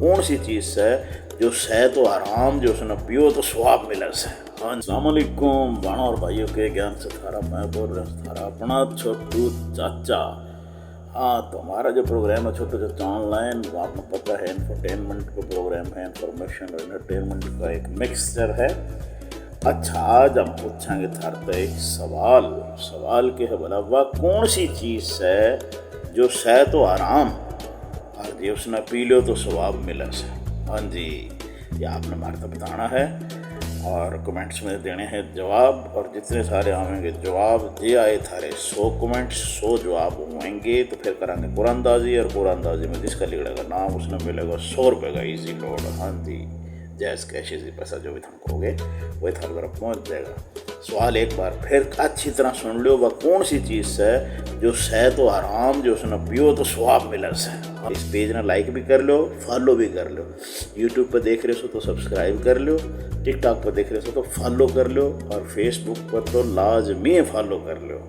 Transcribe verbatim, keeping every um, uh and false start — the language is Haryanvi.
कौन सी चीज से जो सै तो आराम, जो उसने पियो तो स्वाब मिले से। हाँ, अस्सलाम वालेकुम भाणा और भाइयों के ज्ञान से थारा मैं बोल रहा हूँ, थारा अपना छोटू चाचा। हाँ, तो हमारा जो प्रोग्राम है छोटू चाचा ऑनलाइन, वो आपको पता है, इंफरटेनमेंट का प्रोग्राम है, इंफॉर्मेशन और एंटरटेनमेंट का एक मिक्सचर है। अच्छा, आज हम पूछेंगे थारे ते एक सवाल। सवाल के है भला, वह कौन सी चीज है जो सै तो आराम, और जे उसने पी लो तो स्वाब मिले से। हाँ जी, ये आपने हमारे तक बताना है और कमेंट्स में देने हैं जवाब, और जितने सारे आवेंगे जवाब, जे आए थारे सौ कमेंट्स, सौ जवाब होंगे, तो फिर करांगे कुरानंदाजी, और कुरानंदाजी में जिसका लिखड़ेगा नाम, उसने मिलेगा सौ रुपये का इजी नोट। हाँ जी, जैस कैश इजी पैसा, जो भी थमको होगे, वही थारे तरफ पहुँच जाएगा। सवाल एक बार फिर अच्छी तरह सुन लो, वह कौन सी चीज है जो सै तो आराम, जो उसने पियो तो स्वाब मिले से। इस पेज ने लाइक भी कर लो, फॉलो भी कर लो। यूट्यूब पर देख रहे हो तो सब्सक्राइब कर लो, टिकटॉक पर देख रहे हो तो फॉलो कर लो, और फेसबुक पर तो लाजमी फॉलो कर लो।